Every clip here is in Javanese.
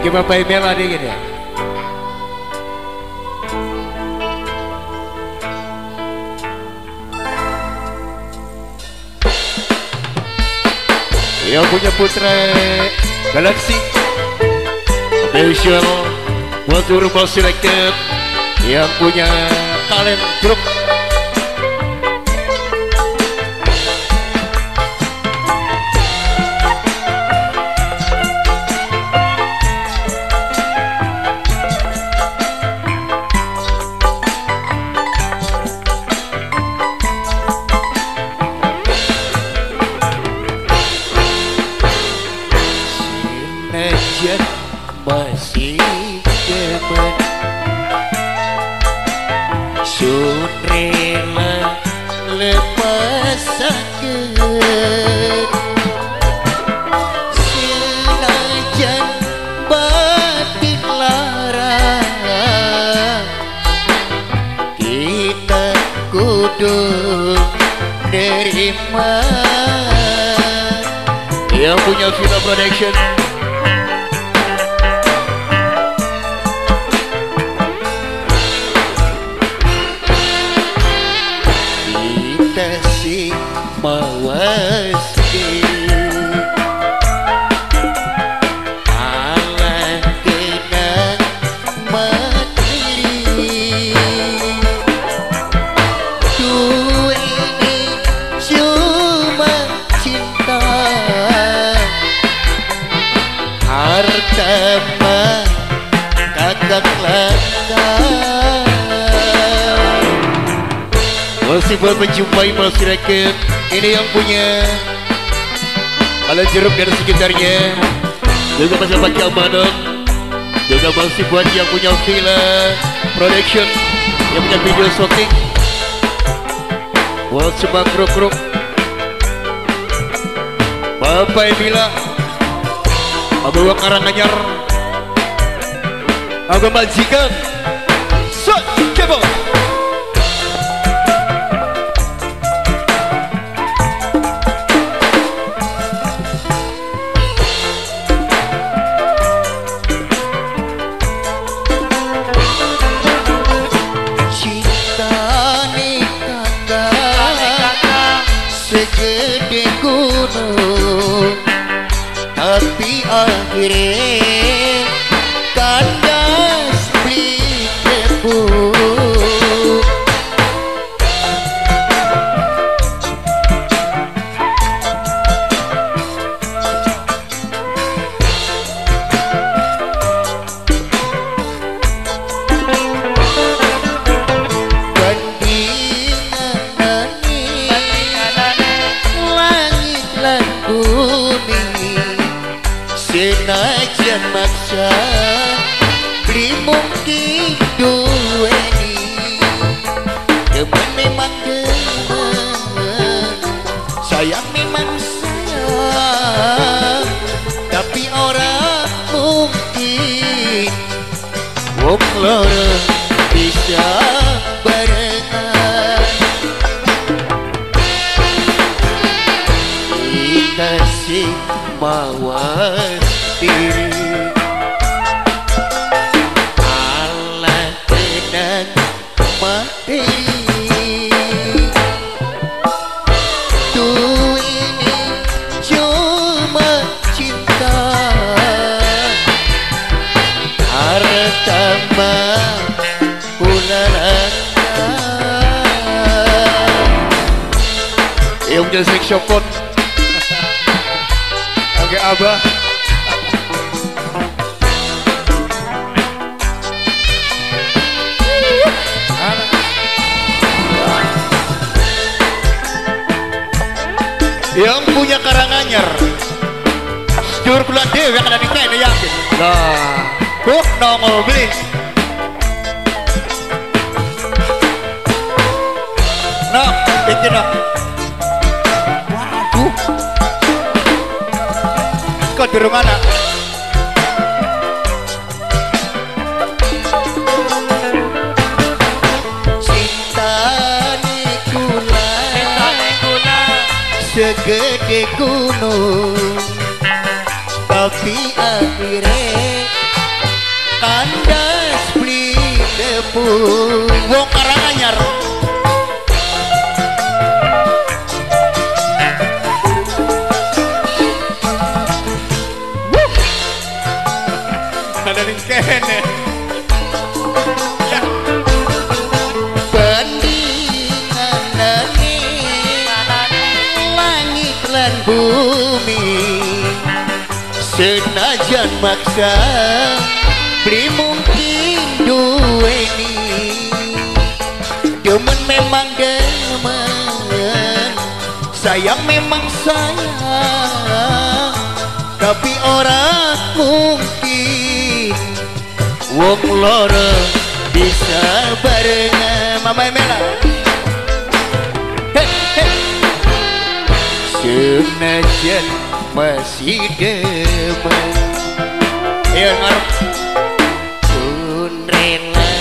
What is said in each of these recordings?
Thank you Bapak Emel ada gini ya. Yang punya Putra Galaxy Special buat seluruh bos selected. Yang punya Talent Group. Masih demen sun rela lepasaken senajan batin lara kita kudu nerima. Yang punya Villa Production. Mawas diri ala kenang materi ini cuma cinta harta mah kakak langka. Masih buat menjumpai masyarakat ini yang punya Alat Jeruk dan sekitarnya. Juga masih pakai amanah. Juga masih buat yang punya Villa Production, yang punya video shooting. Buat semua kru-kru Bapak Emila Abu Karanganyar Abu Majikan Sot Kebo. Segede gunung tapi akhirnya kandas beli tebu. Senajan maksa beli mungkin duweni demen memang demen sayang memang sayang tapi orang mungkin wong loro bisa barengan. Kita sih mawas diri ala tenang materi tuh ini cuma cinta harta mah kula langka. Yang punya saxophone. Oke Abah. Yang punya Karanganyar Jur kula dhewe yang ada di kene yakin. Lah, kok nongol beli. Nah, iki nah. Waduh. Kok durung ana. Cintane kula segede gunung tapi akhirnya Kandas beli tepung wong Karanganyar. Ada ning kene. Ya. Bandinganane langit lan bumi, senajan maksa beli mungkin duweni. Demen memang demen, sayang memang sayang, tapi ora mungkin wong loro bisa barengan. Mama Mela. Hey, hey. Senajan masih demen, iya ngarep sun rela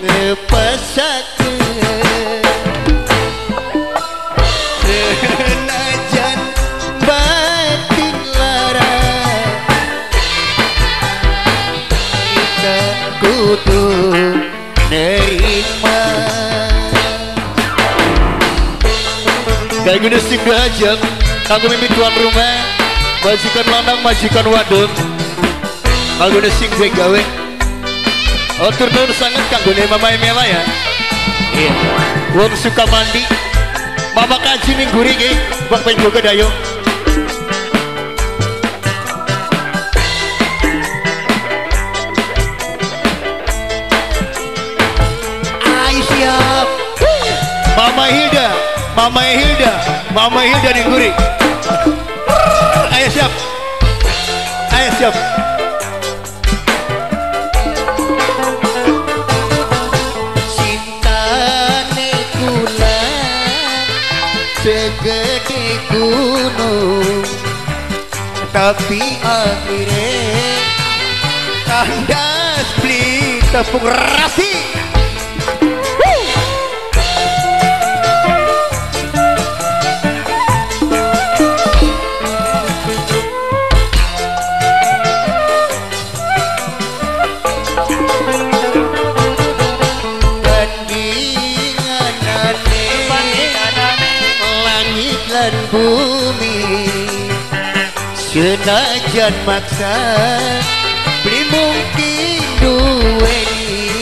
ngepasakeun. Senajan batin lara, kita kudu nerima. Kayak gini sing diajak kanggo mimpi tuan rumah, majikan lanang, majikan wadon, kanggo sing duwe gawe. Oh, tur nuwun sanget kanggo Mama Mela ya. Iya. Wong suka mandi. Mama kaji ning guri iki, bak pengen joget ayo. Ayo siap. Mama Hilda, Mama Hilda, Mama Hilda ning guri. Ayo siap. Ayo siap. Cintane kula segede gunung, tapi akhirnya kandas beli tepung rasi. Langit lan bumi, senajan maksa beli mungkin duweni.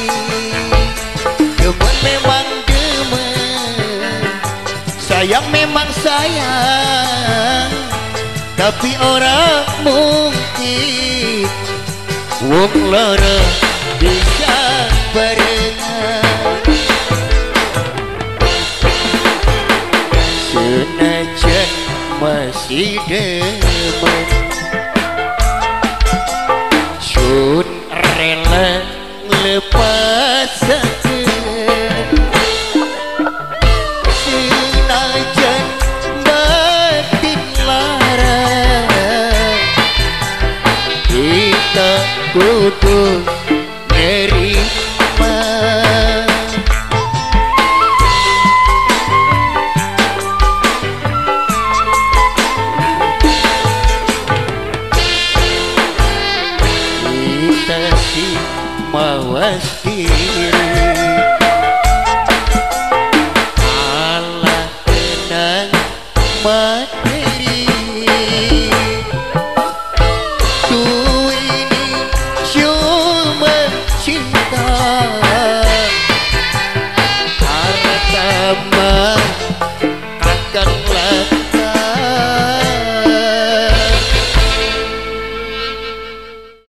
Demen memang demen, sayang memang sayang, tapi ora mungkin wong loro bisa barengan. Senajan masih demen, sun rela nglepasaken. Senajan batin lara, kita kudu nerima. Mawas diri.